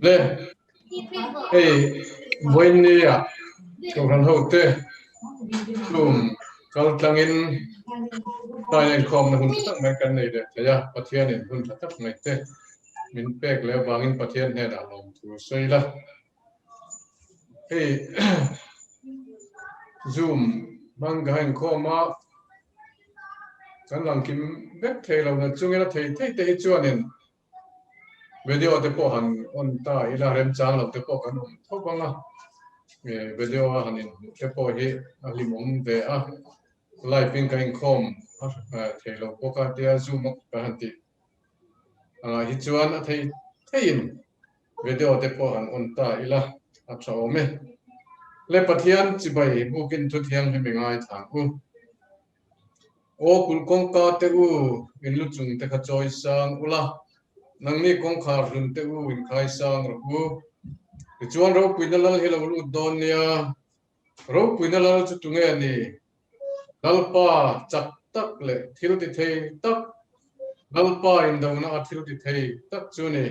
Le, hei vawiinnia Kohhran hote Zoom kal tlangin tlai inkhawmna hun tha tak mai kan nei leh thei a, Pathianin hun tha tak mai te min pek leh avangin Pathian hnenah lawmthu sawi la. Hei Zoom hmang ka inkhawm a, kan lang kim vek thei lo na chungin a thei thei te hi chuanin video te pawh han on ta ila remchang lo te pawh kan awm tho vang a, video a han inhmuh te pawh hi a hlimawm ve a, live in ka inkhawm thei lo bawk a tia Zoom a ka han tih angah hi chuan a thei theiin video te pawh han on ta ila a tha awm e. Le Pathian chibai bukin thu thianghlim i ngaithla ang u. Aw kulh kawngka te u, in lu chung te kha chawi sang ula, nangni kawngkhar hlun te u in khai sang rawh u. Tichuan ropuina lal hi lo lut dawn nia, ropuina lal chu tunge a ni? Lalpa chak tak leh thil ti thei tak, Lalpa indona a thil ti thei tak chu ni.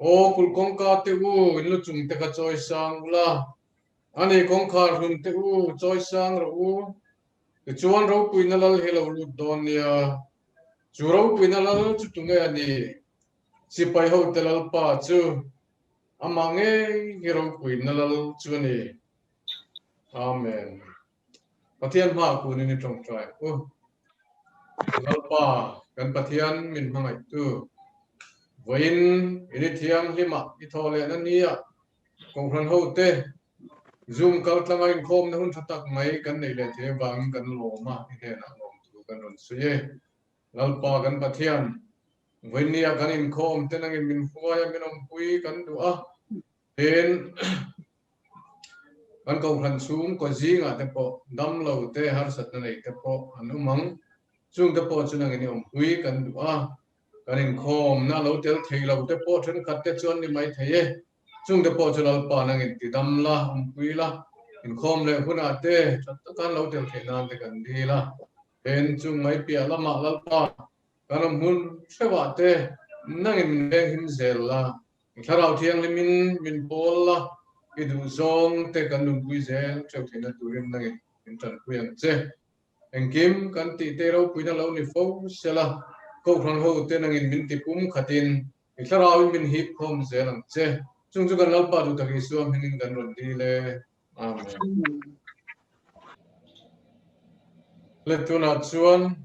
Aw kulh kawngka te u, in lu chung te kha chawi sang ula, ani kawngkhar hlun te u, chawi sang rawh u. Tichuan ropuina lal hi lo lut dawn nia. Chu ropuina lal chu tunge a ni? Sipai hote lalpa chu amah ngei hi ropuina lal chu a ni. Amen. Pathian hmaah kunin i tawngtai ang u. Lalpa, kan Pathian min hmangaihtu, vawiin i ni thianghlimah i thawh lehna nia Kohhran hote Zoom kal tlanga inkhawmna hun tha tak mai kan neih leh thei avangin kan lawm a, i hnenah lawmthu kan rawn sawi e. Lalpa kan Pathian, vawinia kan inkhawm te nangin min hruai a, min awmpui kan duh a, tin kan kohhran chhungkaw zingah te pawh damlo te harsatna nei te pawh an awm ang, chungte pawh chu nangin i awmpui kan duh a, Kan inkhawmna lo tel thei lo te pawh thenkhat te chuan ni mai thei e. Chung te pawh chu Lalpa nangin ti dam la, awmpui la, inkhawm leh hunah te that takan lo tel theih nan te kan dil a. Then chung mai piah lamah Lalpa kan awm hmun hreuhah te nangin min veng him zel la, i thlarau thianghlimin min pawl la, i duhzawng te kan nunpui zel theuh theihna turin nangin min tanpui ang che. Engkim kan tih te ropuina lo ni fo sela, Kohhran ho te nangin min ti pum khatin i thlarauin min hip khawm zel ang che. Chung chu kan Lalpa duhtak Isua hmingin kan rawn dil e. Amen. Le tunah chuan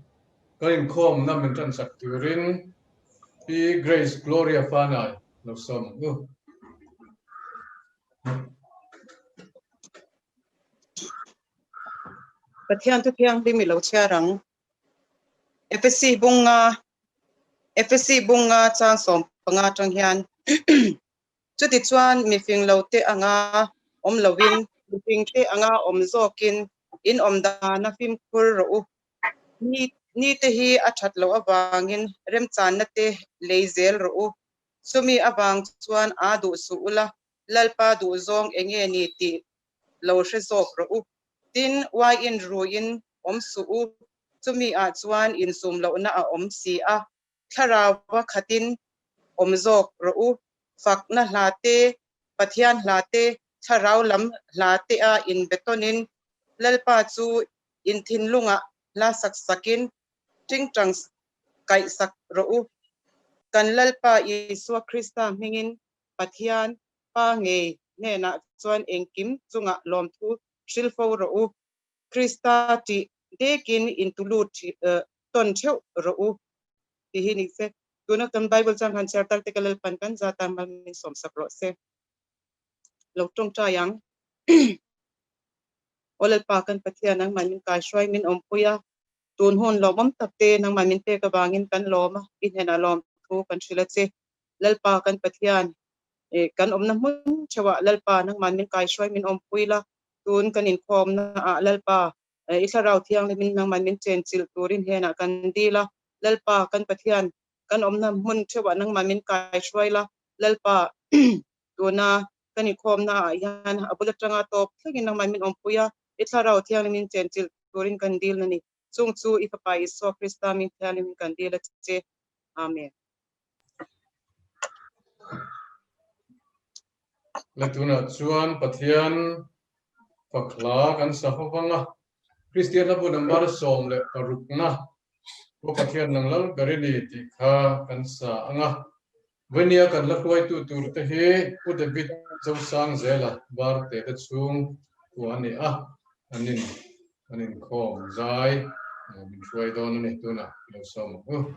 kan inkhawmna min tansak turin Pi Grace Gloria Fanai lo sawm ang u. Pathian thu thianghlim i lo chhiar ang. Efesi bunga Efesi bunga chang 15 atang hian chuti chuan mifing lo te anga awm lovin mifing te anga awm zawkin in awm dana fimkhur rawh u. Ni ni te hi a that loh avangin remchanna te lei zel rawh u. Chumi avang chuan a duh suh ula, Lalpa duhzawng enge ni tih lo hre zawk rawh u. Tin, uaiin ruiin awm suh u, chumi ah chuan insum lohna a awm si a, thlarauva khatin awm zawk rawh u. Fakna hla te, Pathian hla te, thlarau lam hla te a inbetawnin Lalpa chu inthinlungah hla sak sakin tingtang kaih sak rawh u. Kan Lalpa Isua Krista hmingin Pathian Pa ngei hnenah chuan engkim chungah lawmthu hrilh fo rawh u. Krista tih dekin intulut tawn theuh rawh u tih hi ni se. Tuna kan Bible chuan han chhiar tak te ka Lalpan kan za tan mal min sawmsak rawh se. Lo tawngtai ang. Aw Lalpa kan Pathian nangmah min kaihruai min awmpui a, tun hun lawmawm tak te nangmah min pek avangin kan lawm a, i hnenah lawmthu kan hrilh a che. Lalpa kan Pathian kan awmna hmun theuhah Lalpa nangmah min kaihruai min awmpui la, tun kan inkhawmna ah Lalpa i thlarau thianghlimin nangmah min chenchilh turin hnenah kan dil a, Lalpa kan Pathian kan awmna hmun theuhah nangmah min kaihruai la, Lalpa tuna kan inkhawmna ah hian a bul atanga tawp thlengin nangmah min awmpui a, i thlarau thianghlimin chenchilh turin kan dil a ni. Chung chu i Fapa Isua Krista min thianghlimin kan dil a che. Amen. Le tunah chuan Pathian fak hla kan sa ho vang a, Kristian hlabu number 16 na Aw Pathian nang lal ber i ni tih kha kan sa ang a. Vawnia kan la hruaitu tur te hi Pu David Zosangzela Varte te chhung khua a ni a, an in an inkhawm zai min hruai dawn a ni tunah lo sawm ang u.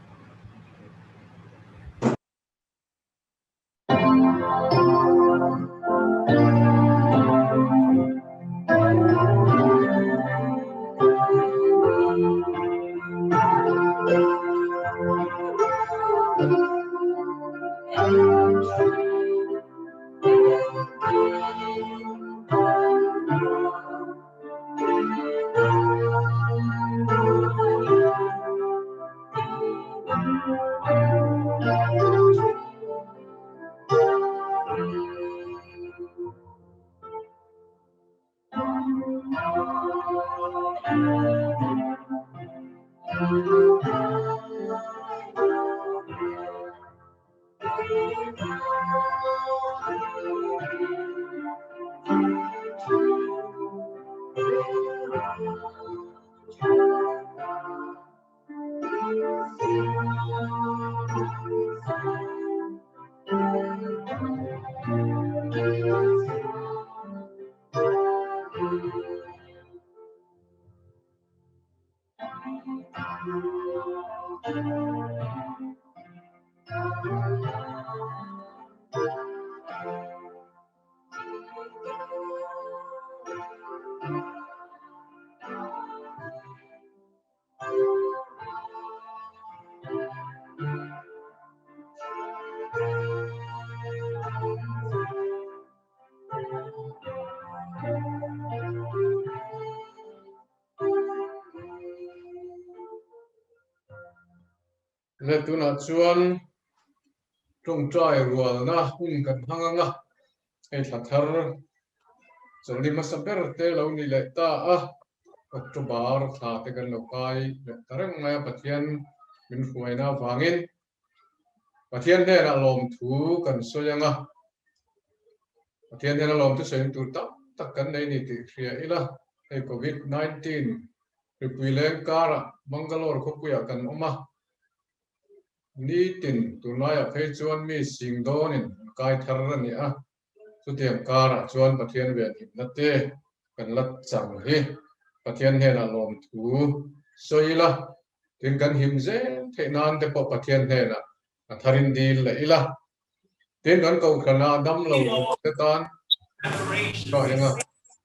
Le tunah chuan tawngtai rualna hun kan hmang ang a, hei thla thar chawlhni hmasa ber te lo ni leh ta a, October thla te kan lo kai leh ta reng mai a, Pathian min hruaina avangin Pathian hnenah lawmthu kan sawi ang a, Pathian hnena lawmthu sawi tur tam tak kan nei ni tih hria ila, hei Covid 19 Mipui leng karah Bangalore khawpuiah kan awm a, nitin tunlaiah phei chuan mi sing dawnin an kai thar a ni a, chutiang karah chuan Pathian venhimna te kan la chang hi Pathian hnenah lawmthu sawi ila, tin kan him zel theih nan te pawh Pathian hnenah a tharin dil leh ila, tin kan kohhrana damlo te tan ka eng a,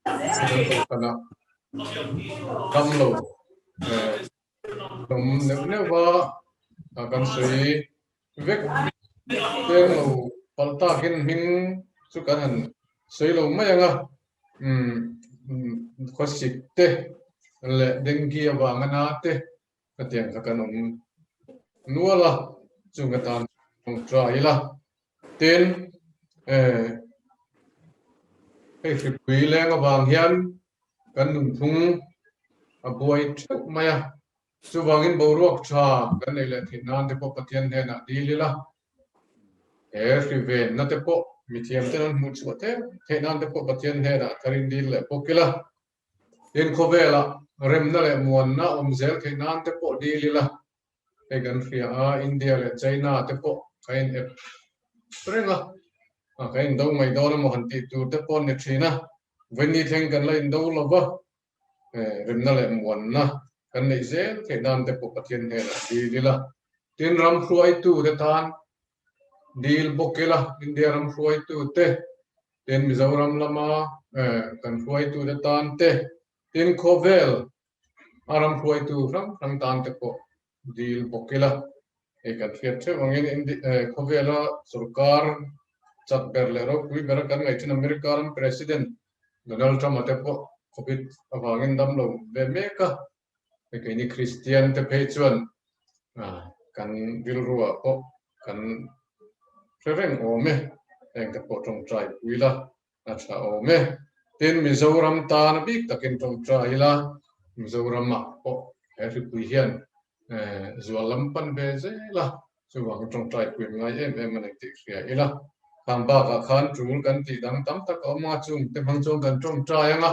kan kohhrana damlo awm neuh neuh va kan sawi vek teng lo palh takin hming chu kan han sawi lo mai ang a, khawsik te leh dengue avanga na te Hetiang kha kan awm nual a, chung ka tan tawngtai ila. Tin, hei hripui leng avang hian kan nunphung a buai theuh mai a, chuvangin boruak tha kan nei leh theih nan te pawh Pathian hnenah dil ila, he hri venna te pawh mithiam ten an hmuh chhuah theih nan te pawh Pathian hnenah tharin dil leh bawk ila. Tin, khawvelah remna leh muanna awm zel theih nan te pawh dil ila, hei kan hria a, India leh China te pawh ka in ep reng a, ka indo mai dawn emaw han tih tur te pawh an ni thin a, vawiin thleng kan la indo lo va, remna leh muanna kan neih zel theih nan te pawh Pathian hnenah dil ila. Tin, ram hruaitu te tan dil bawk ila, India ram hruaitu te Tin, Mizoram lama kan hruaitute tan te, tin khawvel a ram hruaitu hrang hrang tan te pawh dil bawk ila. Hei kan hriat theuh angin khawvela sorkar chak ber leh ropui bera kan ngaih thin America ram President Donald Trump-a te pawh Covid avangin damlo ve mek a. Hei keini Kristian te phei chuan kan rilruah pawh kan hre reng awm e, heng te pawh tawngtai pui la a tha awm e. Tin, Mizoram tan a bik takin tawngtai ila, Mizoramah pawh he hripui hian zual lam pan ve zel a, chuvangin tawngtai pui an ngai em em a ni tih hria ila. Khang bakah khan tul kan tih dang tam tak a awm a, chung te hmang chuan kan tawngtai ang a,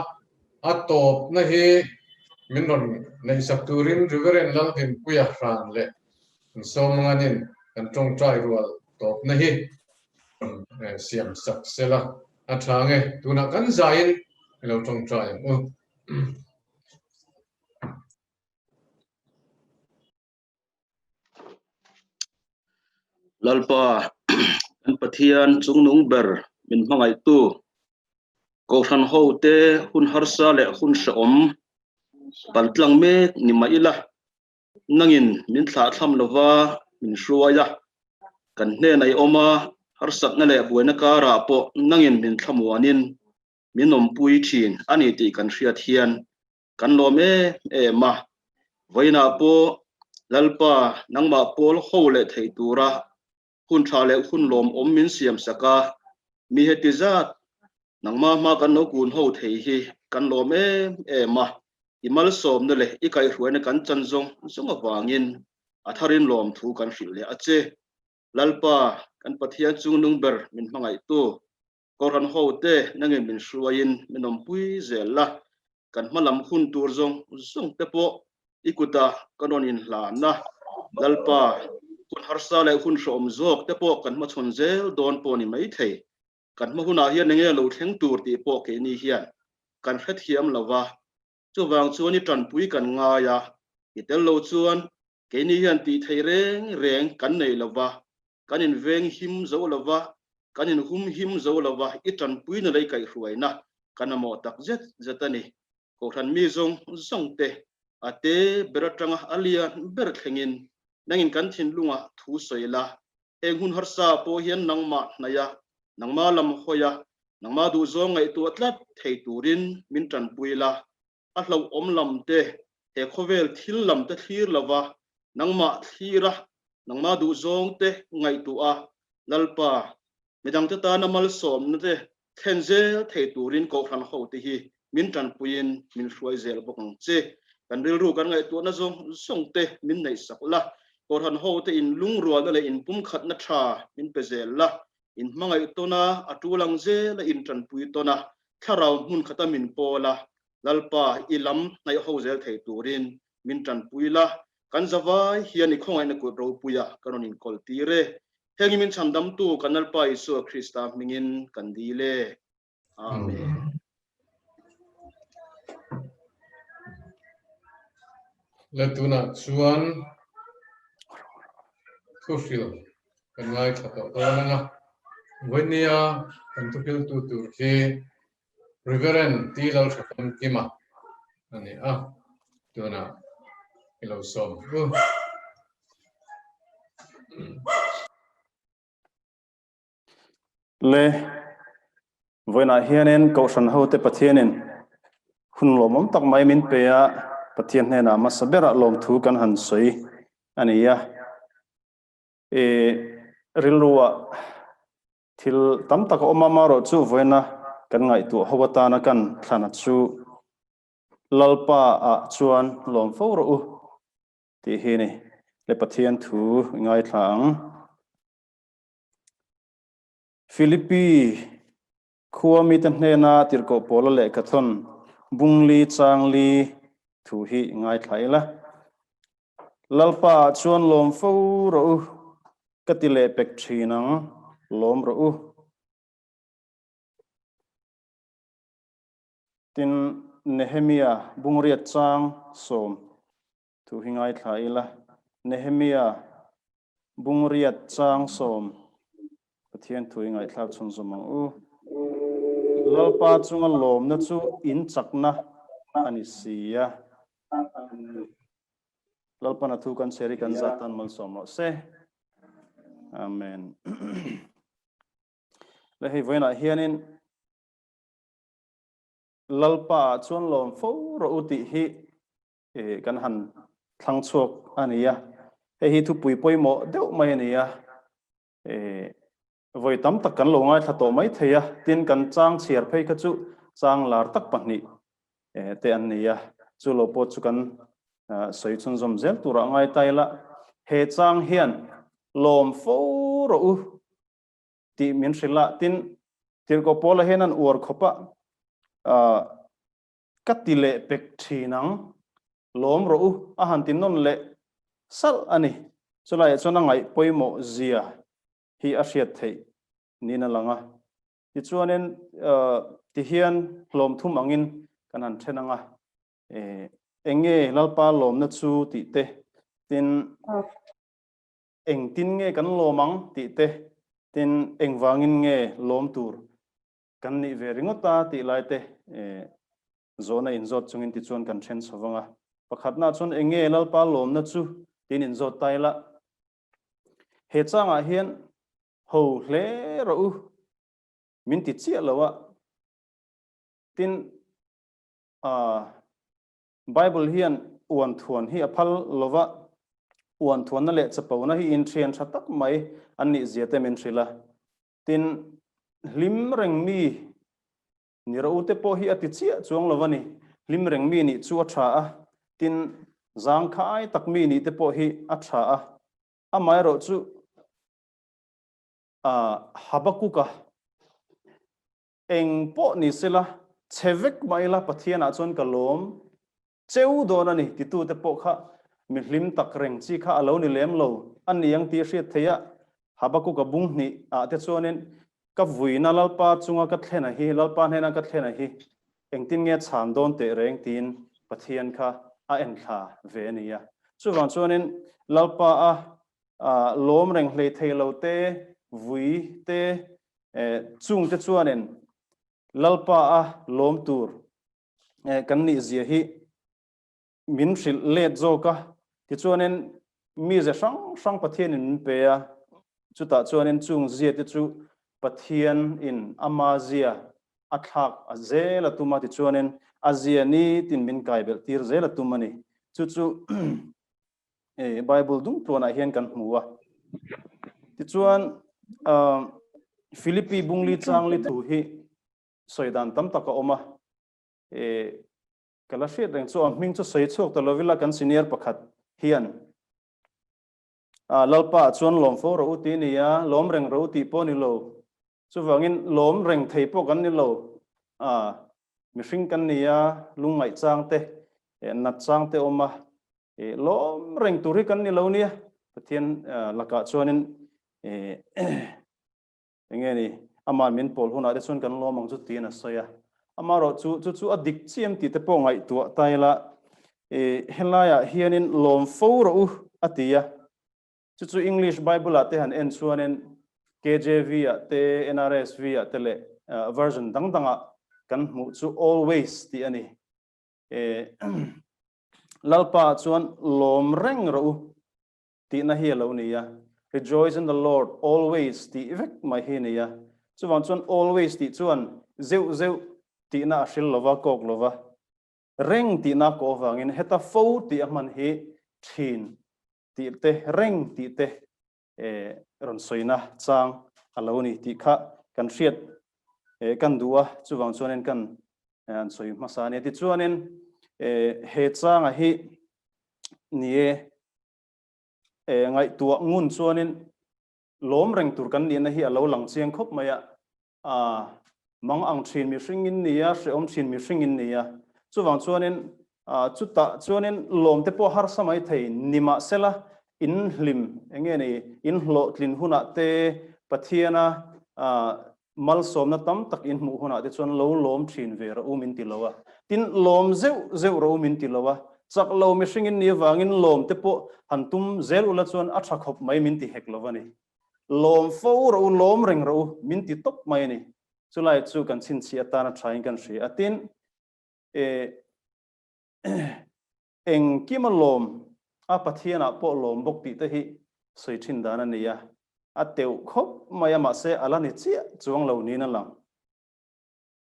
a tawpna hi min rawn neihsak turin Reverend Laldinpuia hran leh kan sawmanganin kan tawngtai rual tawpna hi rawn siam sak sela a tha nge tunah kan zaiin i lo tawngtai ang u. Lalpa, kan Pathian chungnung ber min hmangaihtu, Kohhran hote hun harsa leh hun hrehawm paltlang mek ni mah ila, nangin min thlahthlam lova min hruai a, kan hnenah i awm a, harsatna leh buaina karah pawh nangin min thlamuanin min awmpui thin a ni tih kan hriat hian Kan lawm em em a, vawiinah pawh Lalpa nangmah pawl ho leh thei tura hun tha leh hun lawmawm min siam sak a, mi heti zat nangmah hma kan lo kun ho thei hi kan lawm em em a, i malsawmna leh i kaihhruaina kan chan zawng zawng avangin a tharin lawmthu kan hrilh leh a che. Lalpa kan Pathian chungnung ber min hmangaihtu Kohhran hote nangin min hruaiin min awmpui zel la, kan hma lam hun tur zawng zawng te pawh i kuta ka rawn inhlan a, Lalpa, hun harsa leh hun hrehawm zawk te pawh kan hmachhawn zel dawn pawh ni maithei. Kan hma hunah hian enge lo thleng tur tih pawh keini hian kan hrethiam lo va, chuvang chuan i tanpui kan ngai a, i tel lo chuan keini hian tih theih reng reng kan nei lo va, kan inveng him zo lo va, kan inhum him zo lo va, i tanpuina leh i kaihhruaina kan mamawh tak zet zet a ni. Kohhran mi zawng zawng te, a te ber atanga a lian ber thlengin nangin kan thinlungah thu sawi la, heng hun harsa pawh hian nangmah hnaih a, nangmah lam hawi a, nangmah duhzawng ngaihtuah tlat thei turin min tanpui la, a hlauhawm lam te, he khawvel thil lam te thlir lova nangmah thlir a, nangmah duhzawng te ngaihtuah a, Lalpa, midangte tana malsawmna te thlen zel thei turin Kohhran hote hi min tanpuiin min hruai zel bawk ang che. Kan rilru kan ngaihtuahna zawng zawng te min neihsak la, Kohhran hote in lungrualna leh inpumkhatna tha min pe zel la, in hmangaih tawn a, a tul ang zel a in tanpui tawn a, thlarau hmun khata min pawl a, Lalpa i lam hnaih ho zel thei turin min tanpui la, kan zavai hian i khawngaihna kut ropuia kan rawn inkawl tir e. Heng i min chhandamtu kan Lalpa Isua Krista hmingin kan dil e. Amen. Le tunah chuan thuhril kan ngaithla tawh dawn ang a. Vawinia kan thuhriltu tur hi Reverend T. Lalhrapankima a ni a, tunah i lo sawm u. Le, vawiinah hianin Kohhran hote Pathianin hun lawmawm tak mai min pe a, Pathian hnenah hmasa berah lawmthu kan han sawi a ni a. I rilruah thil tam tak a awm a, amaherawhchu vawiina kan ngaihtuah ho atana kan thlana chu Lalpa ah chuan lawm fo rawh u tih hi a ni. Le Pathian thu i ngaithla ang. Philippi khua mite hnena tirhkoh Paula lehkhathawn Bungli Changli thu hi i ngaithla ila. Lalpa ah chuan lawm fo rawh u, ka ti leh pek thin ang, lawm rawh u. Tin, Nehemia Bungriat Chang sawm Thu hi ngaithla ila, Nehemia Bungriat Changsawm Pathian thu i ngaihthlak chhunzawm ang u. Lalpa chunga lawmna chu in chakna a ni si a. Lalpan a thu kan chher hi kan zat tan malsawm rawh se. Amen. Le hei vawiinah hianin Lalpa ah chuan lawm fo rawh u tih hi kan han thlang chhuak a ni a, hei hi thupui pawimawh deuh mai a ni a, vawi tam tak kan lo ngaithla tawh mai thei a, tin kan chang chhiar phei kha chu chang lar tak pahnih te an ni a, chu lo pawh chu kan sawi chhunzawm zel turah ngai ta ila, he chang hian lawm fo rawh u. tih min hrilh a, tin, Tirhkoh Paula hian an uar khawp a, Ka ti leh pek thin ang, lawm rawh u, a han ti nawn leh salh a ni. Chulaiah chuan a ngaih pawimawh zia hi a hriat theih niin a lang a. Tichuanin tihian hlawm thum angin kan han then ang a, eng nge Lalpa lawmna chu tih te, tin, engtin nge kan lawm ang tih te, tin, engvangin nge lawm tur kan nih ve ringawt a tih lai te zawhna inzawt chungin tichuan kan then chho vang a. Pakhatna chuan eng nge Lalpa lawmna chu tiin inzawt ta ila. He changah hian ho hle rawh u min ti chiah lo a, tin Bible hian uan thuan hi a phal lo va, uan thuanna leh chapona hi inthian tha tak mai an nih zia te min hrilh a. Tin, hlim reng mi ni rawh u te pawh hi a ti chiah chuang lo a ni. Hlim reng mi nih chu a tha a, tin, zangkhai tak mi nih te pawh hi a tha a. Amaherawhchu, Habakuka eng pawh ni sela, chhe vek mah ila Pathianah chuan ka lawm cheu dawn a ni titute pawh kha mi hlim tak reng chi kha a lo ni lem lo a ni ang tih a hriat theih a. Habakuka bung hnih ah te chuanin ka vuina Lalpa chunga ka thlen a hi, Lalpa hnena ka thlen a hi engtin nge chhan dawn teh reng tiin Pathian kha a enthla ve a ni a. Chuvang chuanin Lalpa a lawm reng hlei thei lo te, vui te, Chungte chuanin Lalpa a lawm tur kan nih zia hi min hrilh let zawk a, tichuanin mize hrang hrang Pathianin min pe a, chutah chuanin chung zia te chu Pathianin ama zia a thlak a zel a tum a, tichuanin a zia nitin min kai belh tir zel a tum a ni. Chu chu Bible dung tluanah hian kan hmu a. Tichuan Philippi bungli changli thu hi sawi dan tam tak a awm a. Ka la hriat reng chu a hming chu sawi chhuak ta lovila kan senior pakhat hian Lalpa ah chuan lawm fo rawh u tih a ni a, lawm reng rawh u tih pawh a ni lo. Chuvangin lawm reng thei pawh kan ni lo. Mihring kan ni a, lungngaih chang te, nat chang te awm a, lawm reng tur hi kan ni lo nia. Pathian lakah chuanin enge ni amah min pawl hunah te chuan kan lawm ang chu tiin a sawi a. Amaherawh chu chu chu a dik chiam tih te pawh ngaihtuah ta ila helaiah hianin lawm fo rawh u a ti a. Chu chu English Bible ah te han en chuanin KJV ah te NRSV ah te leh version dang dangah kan hmuh chu always tih a ni. Lalpa chuan lawm reng rawh u tihna hi a lo ni a, Rejoice in the Lord always tih vek mai hi a ni a. Chuvang chuan always tih chuan zeuh zeuh tihna a hril lova, kawk lova, reng tihna a kawh avangin heta fo tih a hman hi thin tih te, reng tih te rawn sawina chang a lo ni tih kha kan hriat kan duh a, chuvang chuanin kan an sawi hmasa a ni. Tichuanin he changa hi ni e ngaihtuah ngun chuanin lawm reng tur kan nihna hi a lo lang chiang khawp mai a, A mang ang thin mihring in ni a, hrehawm thin mihring in ni a. Chuvang chuanin chutah chuanin lawmte pawh harsa mai thei nimahsela in hlim eng nge ni in hlawhtlin hunah te Pathiana malsawmna tam tak in hmuh hunah te chuan lo lawm thin ve rawh u min ti lo a. Tin, lawm zeuh zeuh rawh u min ti lo a. Chak lo mihring in ni avangin lawmte pawh han tum zel ula chuan a tha khawp mai min ti hek lo a ni. Lawm fo rawh u, lawm reng rawh u, min ti tawp mai a ni. Chulai chu kan chhinchhiah atana thain kan hria a. Tin, eh, engkima lawm a Pathianah pawh lawm bawk tih te hi sawi thin dan a ni a. A teuh khawp mai a, mahse a la ni chiah chuang lo niin a lang.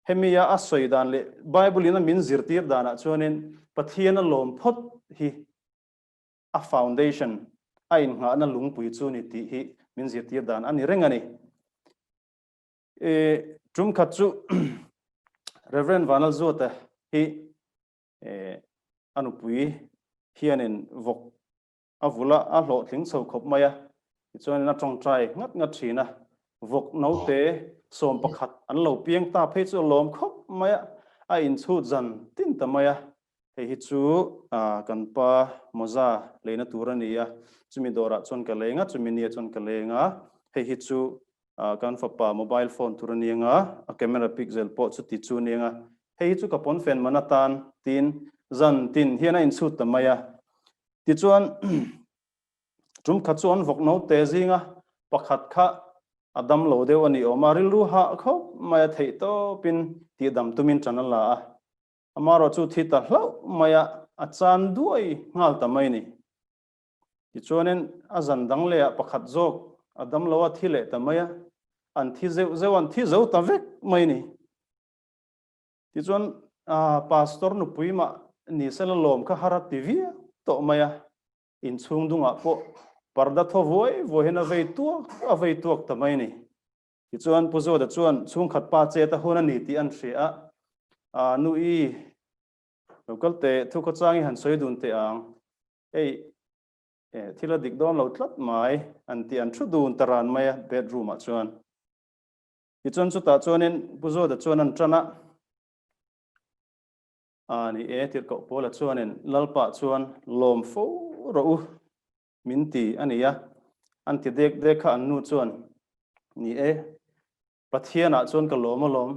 Hemi a a sawi dan leh Bible-in a min zirtir danah chuanin Pathiana lawm phawt hi a foundation, a innghahna lungpui chu ni tih hi min zirtir dan a ni reng a ni. E, tum khat chu Reverend Vanlalzuata hi e, a nupui hianin vawk a vula a hlawhtling chho khawp mai a, tichuanin a tawngtai ngat ngat thin a. Vawk note 11 an lo piang ta phei chu a lawm khawp mai a, a inchhut zan tin ta mai a. Hei hi chu kan pa mawza leina tur a ni a, chumi dawrah chuan ka leng a, chumi nia chuan ka leng a. Hei hi chu kan fapa mobile phone tur a ni ang a, a camera pixel pawh chuti chu a ni ang a. Hei hi chu ka pawnfen man atan tiin zan tin hian a inchhut ta mai a. Tichuan tum khat chu an vawk note zinga pakhat kha a dam lo deuh a ni awm a, rilru hah khawp mai a theih tawpin tihdam tumin tan a la a. Amaherawh chu thi ta hlauh mai a, a chan duai nghal ta mai a ni. Tichuanin a zan dang lehah pakhat zawk a dam lo a thi leh ta mai a, an thi zeuh zeuh a, an thi zo ta vek mai a ni. Tichuan Pastor nupui mah ni sela lawm kha har a ti viau tawh mai a, inchhung dungah pawh parda thaw vuai vuai hian a vei tuak a vei tuak ta mai a ni. Tichuan Pu Zawta chuan chhungkhat pa chet a hun a ni tih an hria a, a nu i lo kal teh thu khawchang i han sawi dun teh ang, hei thil a dik dawn lo tlat mai an tih an thu dun ta ran mai a bedroom ah chuan. Tichuan chutah chuanin Pu Zawta chuan an tan a, a ni e tirhkoh Paula chuanin Lalpa chuan lawm fo rawh u min ti a ni a, an ti dek dek kha an nu chuan ni e Pathianah chuan ka lawm alawm,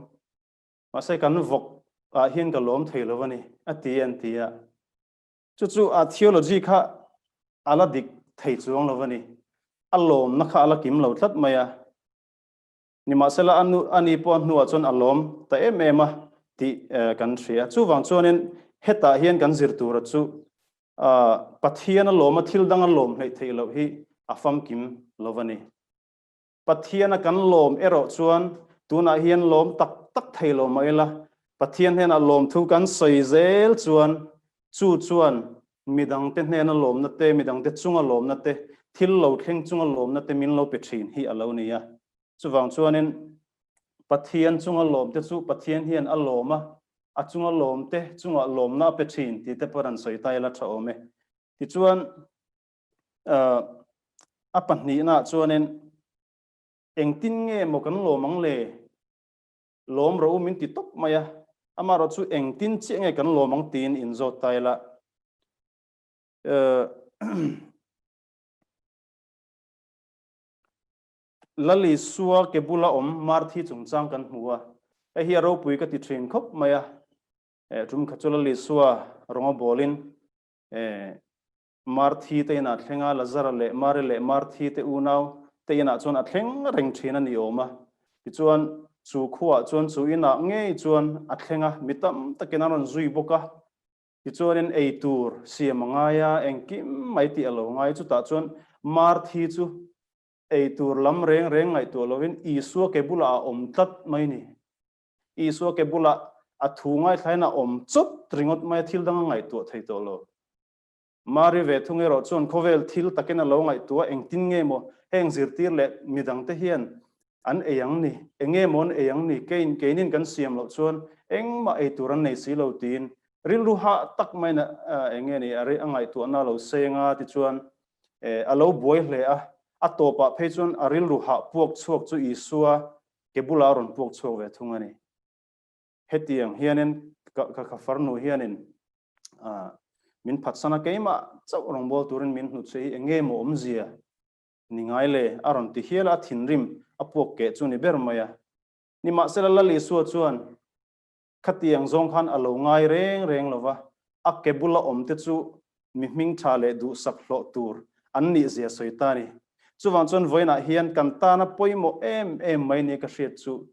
mahse kan vawk ah hian ka lawm thei lo a ni a ti an ti a, chu chu a theology kha a la dik thei chuang lo a ni, a lawmna kha a la kim lo tlat mai a. Nimahsela a nu a ni pawh a hnuah chuan a lawm ta em em a tih kan hria. Chuvang chuanin hetah hian kan zir tura chu Pathian a lawm a thil dang a lawm hleih theih loh hi a famkim lo a ni. Pathian a kan lawm erawh chuan tunah hian lawm tak tak thei lo mah ila Pathian hnenah lawmthu kan sawi zel chuan chu chuan midangte hnena lawmna te, midangte chunga lawmna te, thil lo thleng chunga lawmna te min lo pe thin hi a lo ni a. Chuvang chuanin Pathian chunga lawmte chu Pathian hian a lawm a, a chunga lawmte chungah lawmna a pe thin tih te pawh an sawi ta ila tha awm e. Tichuan a pahnihnaah chuanin engtin nge maw kan lawm ang le? Lawm rawh u min ti tawp mai a, amaherawh chu engtin chiah nge kan lawm ang tiin inzawt ta ila. Lalisua ke bula awm Marthi chungchang kan hmu a, hei hi a ropui ka ti thin khawp mai a, tum kha chu Lalisua rawnga bawlin Marthi te inah thleng a, Lazara leh Mari leh Marthi te unau te inah chuan a thleng reng thin a ni awm a. Tichuan, chu khuaah chuan chu inah ngei chuan a thleng a, mi tam takin an rawn zui bawk a. Tichuanin ei tur siam a ngai a, engkim mai tih a lo ngai. Chutah chuan Marthi chu ei tur lam reng reng ngaihtuah lovin Isua ke bulah a awm tlat mai ni. Isua ke bulah a thu ngaithlain a awm chawt ringawt mai a, thil dang a ngaihtuah thei tawh lo. Mari ve thung erawh chuan khawvel thil takin a lo ngaihtuah engtin nge maw heng zirtir leh midangte hian an ei ang ni, enge maw an ei ang ni, kein keinin kan siam loh chuan engmah ei tur an nei si lo tiin rilru hah tak maiin enge ni a ngaihtuahna a lo seng a tichuan a lo buai hle a, a tawpah phei chuan a rilru hah puak chhuak chu Isua ke bulah a rawn puak chhuak ve thung a ni. Hetiang hianin ka ka farnu hianin min phatsan a, keimah chauh rawngbâwl turin min hnut che hi eng nge maw awmzia ni ngai le? A rawn ti hial a, a thinrim a puak keh chu ni ber mai a. Nimahsela Lal Isua chuan khatiang zawng khan a lo ngai reng reng lo va, a ke bula awmte chu mi hming tha leh duhsak hlawh tur an nih zia sawi ta a ni. Chuvang chuan vawiinah hian kan tana pawimawh em em mai nia ka hriat chu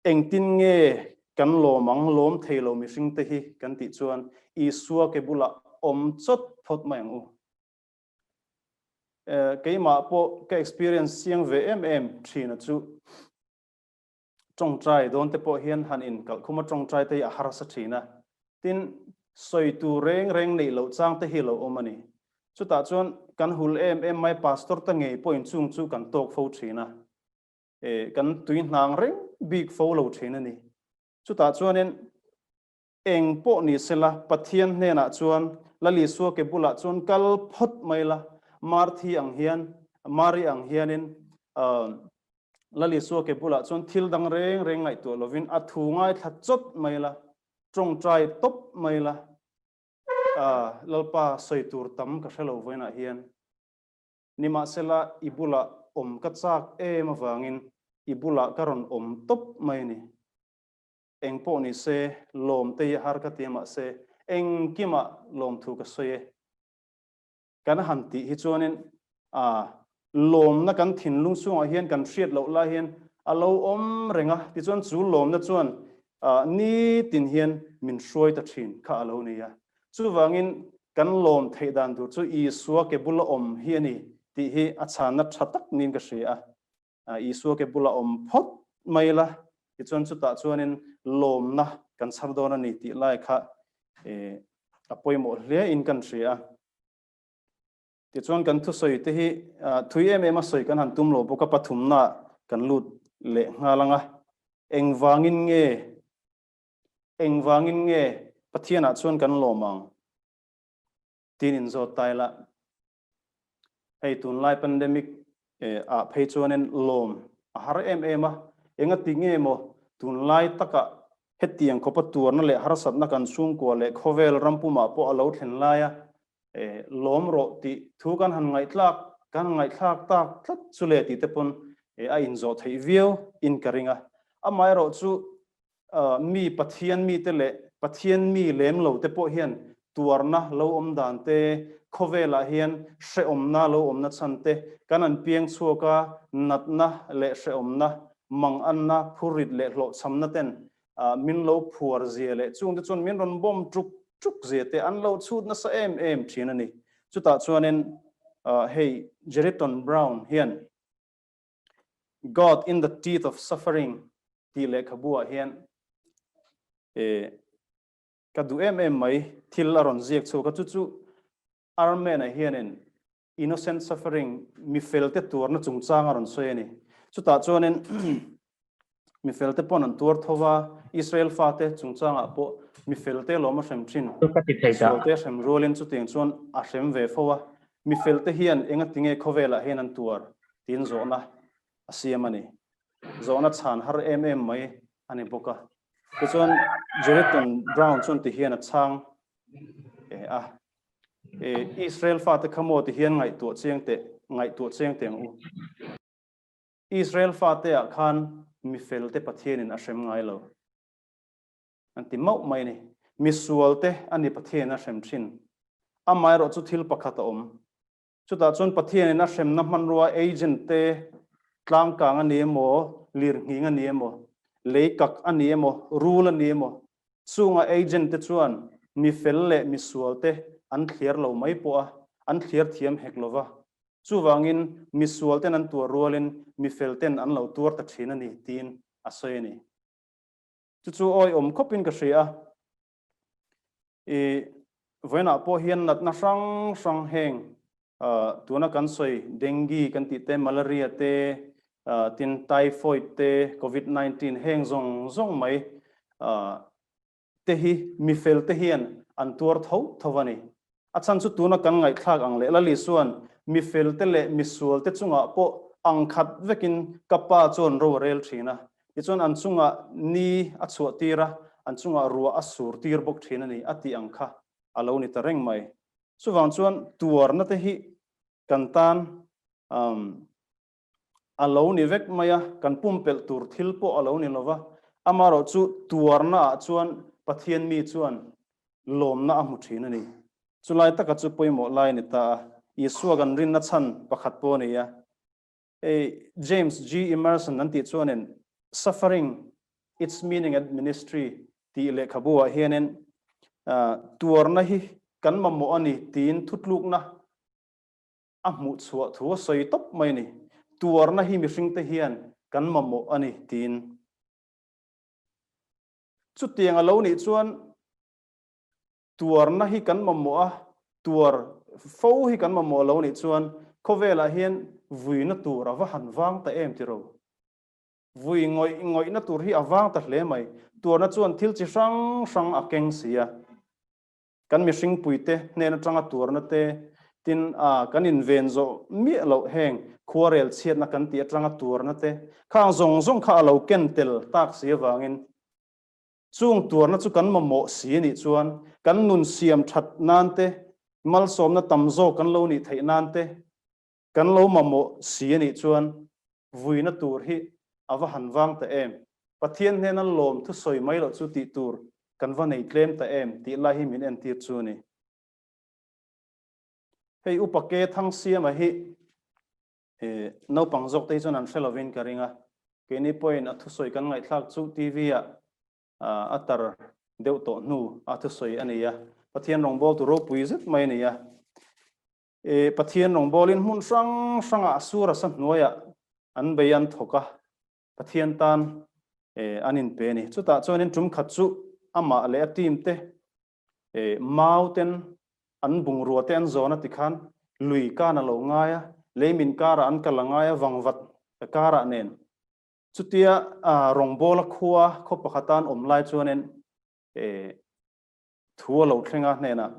Engtin nge kan lawm ang, lawm thei lo mihring te hi kan tih chuan Isua ke bulah awm chawt phawt mai ang u. Keimah pawh ka experience chiang ve em em thin a chu tawngtai dawn te pawh hian han in kalhkhum a tawngtai te hi a harsa thin a. Tin, sawi tur reng reng neih loh chang te hi lo awm a ni. Chutah chuan kan hul em em mai pastor te ngei pawhin chung chu kan tawk fo thin a. Kan tui hnang reng bik fo lo thin a ni. Chutah chuanin eng pawh ni sela Pathian hnenah chuan Lal Isua ke bulah chuan kal phawt mai la, Marthi ang hian, Mari ang hianin Lal Isua ke bulah chuan thil dang reng reng ngaihtuah lovin a thu ngaithla chawt mai la, tawngtai tawp mai la, Lalpa sawi tur tam ka hre lo vawiinah hian. Nimahsela i bulah awm ka chak em avangin i bulah ka rawn awm tawp mai a ni. Eng pawh ni se, lawm te hi a har ka ti a mahse engkimah lawmthu ka sawi e. Kan han tih hi chuanin lawmna kan thinlung chungah hian kan hriat loh lai hian a lo awm reng a, tichuan chu lawmna chuan nitin hian min hruai ta thin kha a lo ni a. Chuvangin kan lawm theih dan tur chu Isua ke bula awm hi a ni tih hi a chhanna tha tak niin ka hria a. Isua ke bula awm phawt mai la, tichuan chutah chuanin lawmna kan chhar dawn a ni tih lai kha a pawimawh hle in kan hria a. Tichuan kan thusawi te hi thui em em a sawi kan han tum lo bawk a, pathumna kan lut leh nghal ang a. Engvangin nge engvangin nge Pathianah chuan kan lawm ang? Tin inzawt ta ila. Hei tunlai pandemic ah phei chuanin lawm a har em em a, engati nge maw tunlai takah hetiang khawpa tuarna leh harsatna kan chhungkua leh khawvel rampumah pawh a lo thlen laia lawm rawh tih thu kan han ngaihthlak kan han ngaihthlak tak tlat chu le tih te pawn a inzawh theih viau in ka ring a. Amaherawh chu mi Pathian mite leh Pathian mi lem lo te pawh hian tuarna lo awm dan te, khawvelah hian hrehawmna lo awmna chhan te, kan an piang chhuak a, natna leh hrehawmna, manganna, phurrit leh hlawhchhamna ten min lo phuar zia leh chungte chuan min rawn bawm tuk tuk zia te an lo chhut nasa em em thin a ni. Chutah chuanin hei Jeriton Brown hian God in the Teeth of Suffering tih lehkhabu ah hian ka duh em em mai thil a rawn ziak chhuak a, chu chu Armen-a hianin Innocent suffering, mi felte tuarna chungchang a rawn sawi a ni. Chutah chuanin mi felte pawn an tuar tho va, Israel fate chungchangah pawh mi felte lawm a hrem thin. Sualte a hrem rualin chutiang chuan a hrem ve fo a, mi felte hian engati nge khawvelah hian an tuar tiin zawhna a siam a ni. Zawhna chhan har em em mai a ni bawk a. Tichuan Jeriton Brown chuan ti hian a chhang a. Israel fate kha maw ti hian ngaihtuah chiang teh, ngaihtuah chiang teh ang u. Israel fate ah khan mi fel te Pathianin a hrem ngai lo. An ti mauh mai a ni. Mi sual te a ni Pathianin a hrem thin. Amaherawh chu thil pakhat a awm. Chutah chuan Pathianin a hremna hmanrua agent te tlangkang a ni emaw, lirnghing a ni emaw, leikak a ni emaw, rul a ni emaw, chunga agent te chuan mi fel leh mi sual te an thliar lo mai pawh a, an thliar thiam hek lo va. Chuvangin mi sual ten an tuar rualin mi fel ten an lo tuar ta thin a ni tiin a sawi a ni. Chu chu awiawm khawpin ka hria a. I vawiinah pawh hian natna hrang hrang heng tuna kan sawi dengue kan tih te, malaria te, tin typhoid te, covid 19 heng zawng zawng mai te hi mi fel te hian an tuar tho tho a ni. A chhan chu tuna kan ngaihthlak ang leh Lali chuan mi fel te leh mi sual te chungah pawh ang khat vekin ka pa chuan ro a rel thin a, tichuan an chungah ni a chhuah tir a, an chungah ruah a sur tir bawk thin a ni a tih ang kha a lo ni ta reng mai. Chuvang chuan tuarna te hi kan tan a lo ni vek mai a, kan pumpelh tur thil pawh a lo ni lo va, amaherawh chu tuarna ah chuan Pathian mi chuan lawmna a hmu thin a ni. Chulai taka chu pawimawh lai a ni ta a, Isua kan rinna chhan pakhat pawh a ni a. Hei James G. Emerson an tih chuanin Suffering, Its Meaning and Ministry tih lehkhabu ah hianin tuarna hi kan mamawh a ni tiin thutlukna a hmuh chhuah thu a sawi tawp mai a ni. Tuarna hi mihringte hian kan mamawh a ni tiin. Chutiang a lo nih chuan tuarna hi kan mamawh a, tuar fo hi kan mamawh a lo nih chuan khawvelah hian vuina tur a va han vang ta em tiro. Vui ngawih ngawihna tur hi a vang ta hle mai. Tuarna chuan thil chi hrang hrang a keng si a. Kan mihringpuite hnen atanga tuarna te, Tin, a kan inven zawh miah loh heng khuarel chhiatna kan tih atanga tuarna te khang zawng zawng kha a lo ken tel tak si avangin chung tuarna chu kan mamawh si a nih chuan kan nun siam that nan te, malsawmna tam zawk kan lo nih theih nan te kan lo mamawh si a nih chuan vuina tur hi a va han vang ta em? Pathian hnena lawm thusawi mai loh chu tih tur kan va nei tlem ta em tih lai hi min entir chu a ni. Hei upa ke thang siama hi naupang zawk te hi chuan an hre lovin ka ring a, keini pawhin a thusawi kan ngaihthlak chu TV ah a tar deuh tawh hnu a thusawi a ni a, Pathian rawngbawltu ropui zet mai a ni a. Pathian rawngbawlin hmun hrang hrangah sur a sa hnuaiah an bei an thawk a, Pathian tan an inpe a ni. Chutah chuanin tum khat chu amah leh a team te Mau ten an bungrua te an zawn a tikhan lui kan a lo ngai a, leimin karah an kal a ngai a, vangvat karah nen. Chutia rawngbawla khua khaw pakhata an awm lai chuanin thu a lo thleng a hnenah,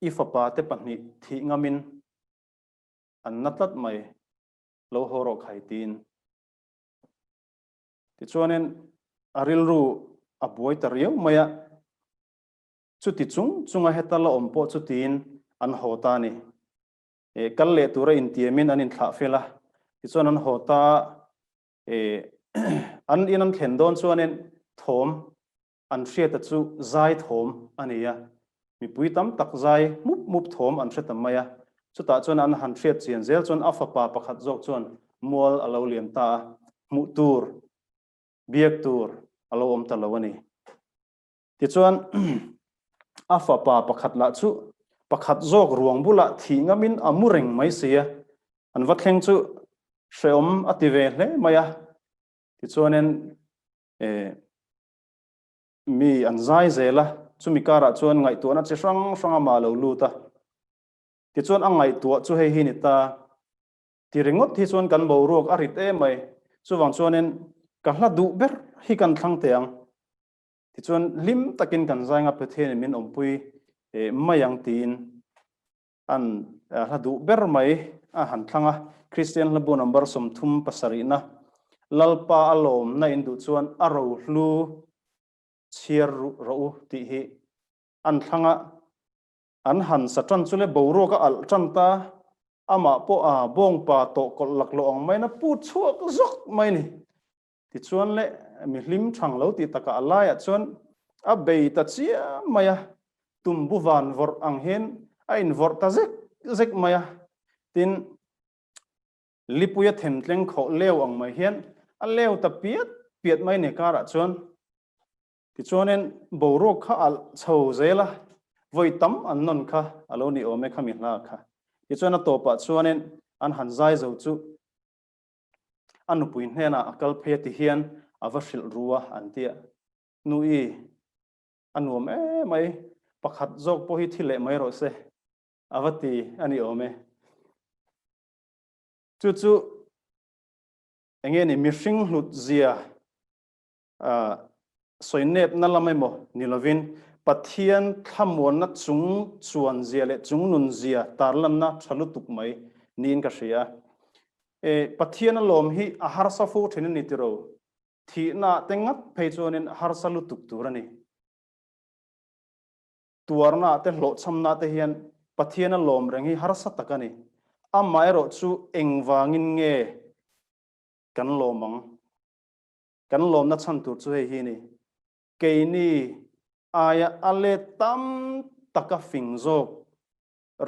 I fapa te pahnih thih ngamin an na tlat mai, lo haw rawh khai tiin. Tichuanin a rilru a buai ta riau mai a, chuti chung chunga heta la awm pawh chutiin an haw ta a ni. E, kal leh tura intiamin an inthlah fel a, tichuan an haw ta a, e, an in an thlen dawn chuanin thawm an hriata chu zai thawm a ni a, mipui tam tak zai mup mup thawm an hre ta mai a, chutah chuan an han hriat chian zel chuan a fapa pakhat zawk chuan mual a lo liam ta a, hmuh tur, biak tur a lo awm ta lo a ni. Tichuan a fapa pakhat lah chu pakhat zawk ruang bulah thih ngamin a mu reng mai si a, an va thleng chu hrehawm a ti ve hle mai a, tichuanin e, Mi an zai zel a, chumi karah chuan ngaihtuahna chi hrang hrang amah a lo lut a. Tichuan a ngaihtuah chu hei hi ni ta, ti ringawt hi chuan kan boruak a rit em mai, chuvang chuanin ka hla duh ber hi kan thlang teh ang. Tichuan hlim takin kan zai nga Pathianin min awmpui mai ang tiin an hla duh ber mai a han thlang a, Kristian hlabu number 37 na Lalpa a lawmna in duh chuan a rohlu chhiar rawh u tih hi an thlang a, an han sa tan chu le boruak a alh tan ta, amah pawh a bawngpa tawh kawlh laklawh ang maiin a put chhuak zawk mai a ni. Tichuan le mi hlim thang lo tih takah a laiah chuan a bei ta chiam mai a, tumbu van vawrh ang hian a invawrh ta zek zek mai a, tin lipuia themtleng khawh leu ang mai hian a leu ta piat piat mai ni karah chuan. Tichuanin boruak kha alh chho zel a, vawi tam an nawn kha a lo ni awm e khami hla kha. Tichuan a tawpah chuanin an han zai zo chu A nupui hnenah a kal phei a ti hian a va hrilh ru a an ti a, Nui, a nuam em mai, pakhat zawk pawh hi thi leh mai rawh se, a va ti a ni awm e. Chu chu eng nge ni mihring hlut zia sawi nepna lam emaw ni lovin Pathian thlamuanna chung chuan zia leh chung nun zia tarlanna tha lutuk mai niin ka hria. E, Pathian a lawm hi a harsa fo thin a ni tiro, thihna ah te ngat phei chuanin harsa lutuk tur a ni. Tuarna ah te hlawhchhamna ah te hian Pathian a lawm reng hi harsa tak a ni. Amaherawhchu engvangin nge kan lawm ang? Kan lawmna chhan tur chu hei hi a ni, keini aia a let tam taka fing zawk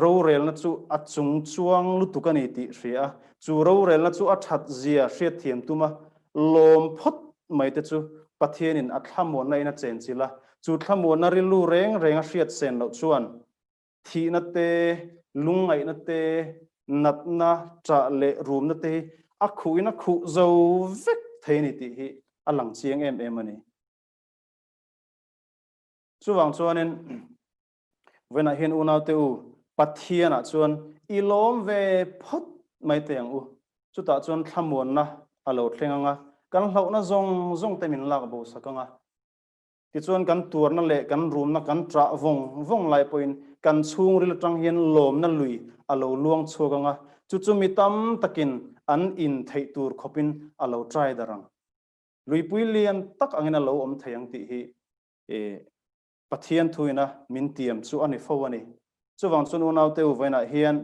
rorelna chu a chung chuang lutuk a ni tih hria a, chu rorelna chu a that zia hriatthiam tuma lawm phawt mai te chu Pathianin a thlamuanna in a chenchilh a, chu thlamuanna rilru reng reng a hriat sen loh chuan Thihna te, lungngaihna te, natna, ṭah leh rumna te hi a khuhin a khuh zo vek thei a ni tih hi a lang chiang em em a ni. Chuvang chuanin vawiinah hian unaute u, Pathianah chuan i lawm ve phawt mai teh ang u. Chutah chuan thlamuanna a lo thleng ang a, kan hlauhna zawng zawng te min lak bo sak ang a. Tichuan kan tuarna leh kan rumna kan ṭah vawng vawng lai pawhin kan chhungril aṭang hian lawmna lui a lo luang chhuak ang a, chu chu mi tam takin an in theih tur khawpin a lo ṭai darh ang. Luipui lian tak angin a lo awm thei ang tih hi Pathian thuina min tiam chu a ni fo a ni. Chuvang chuan unaute u vawiinah hian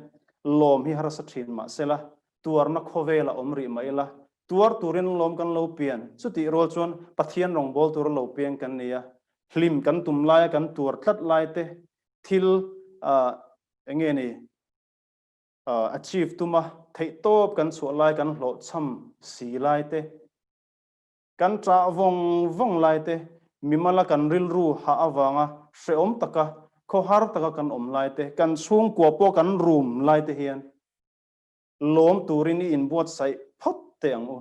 lawm hi harsa thin mah sela, tuarna khawvel a awm rih mah ila, tuar turin lawm kan lo pian. Chutih rual chuan Pathian rawngbâwl tura lo piang kan ni a, hlim kan tum laia kan tuar tlat lai te, thil eng nge ni, achieve tuma theihtawp kan chhuah lai kan hlawhchham si lai te, Kan ṭah vawng vawng lai te, mimala kan rilru hah avanga hrehawm taka, khawhar taka kan awm lai te, kan chhungkua pawh kan rum lai te hian lawm turin i inbuatsaih phawt teh ang u.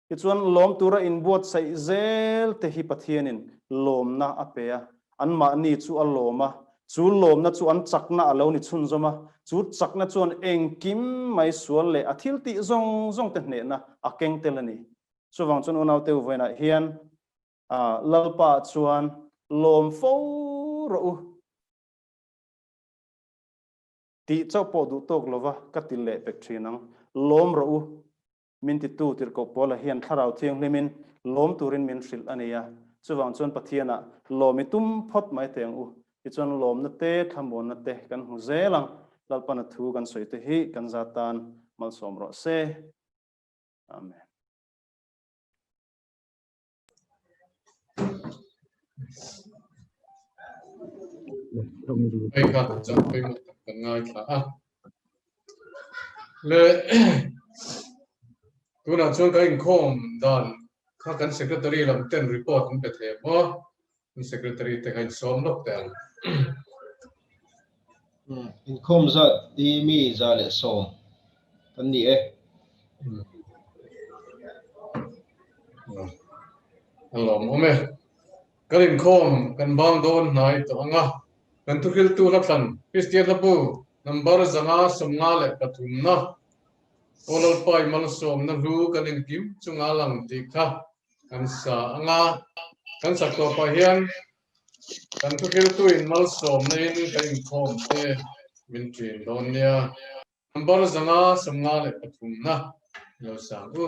Tichuan lawm tura inbuatsaih zel te hi Pathianin lawmna a pe a, anmahni chu a lawm a, chu lawmna chu an chakna a lo ni chhunzawm a, chu chakna chuan engkim mai sual leh a thiltih zawng zawng te hnehna a keng tel a ni. Chuvang chuan unaute u vawiinah hian Lalpa chuan lawm fo rawh u tih chauh pawh duh tawk lova ka ti leh pek thin ang. Lawm rawh u min titu tirhkoh Paula hian Thlarau Thianghlimin lawm turin min hrilh a ni a. Chuvang chuan Pathianah lawm i tum phawt mai teh ang u. Tichuan lawmna te, thlamuanna te kan hmu zel ang. Lalpana thu kan sawi te hi kan za tan malsawm rawh se. Amen. Hei kha chang pawimawh tak kan ngaithla a. Le tunah chuan kan inkhawm dan kha kan secretary lam ten report an pe thei ang maw? Kan secretary te kha insawm lawk teh ang. Inkhawm zat hi mi 110 kan ni e. A lawmawm e. Kan inkhawm kan bang dawn hnai tawh ang a. Kan thuhriltu hlathlan Kristian hlabu number 553 na Aw Lalpa i malsawmna hlu kan inkim chunga lang tih kha kan sa ang a. Kan sak tawpah hian kan thuhriltu in malsawmna in kan inkhawm te min ṭin dawn nia. Number 553 na lo sang u.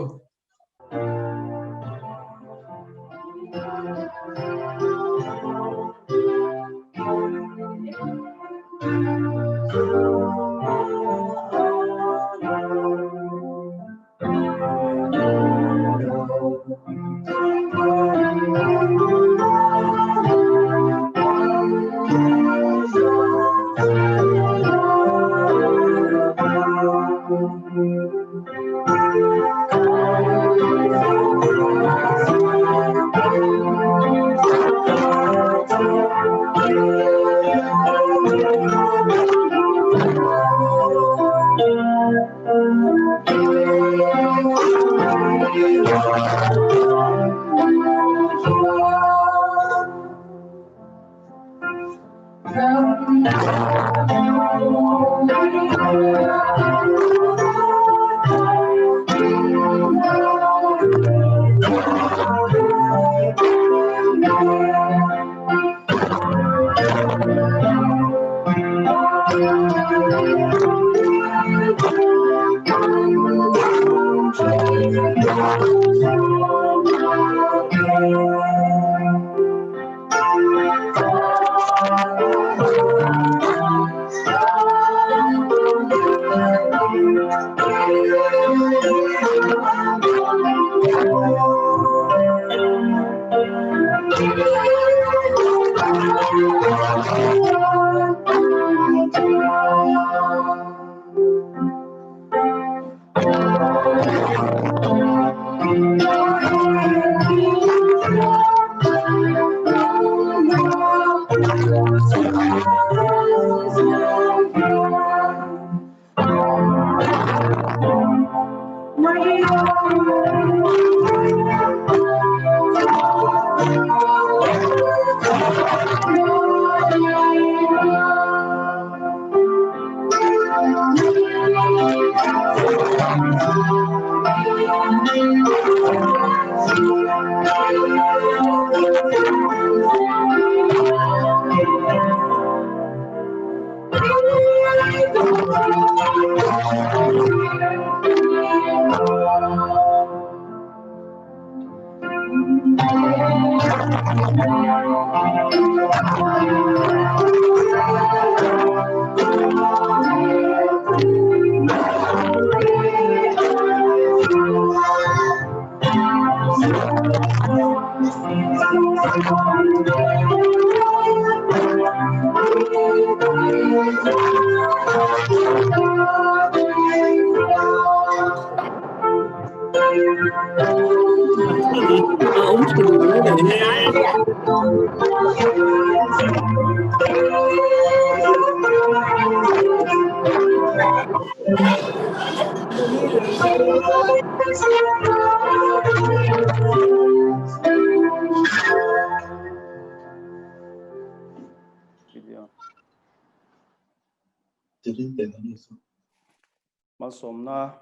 Malsawmna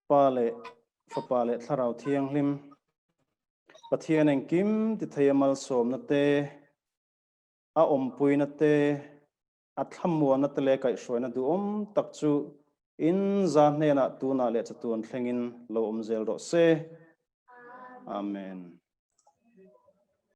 Pa leh Fapa leh Thlarau Thianghlim Pathian engkim ti thei a malsawmna te, a awmpuina te, a thlamuanna te leh kaihhruaina duhawm tak chu in za hnenah tunah leh chatuan thlengin lo awm zel rawh se. Amen.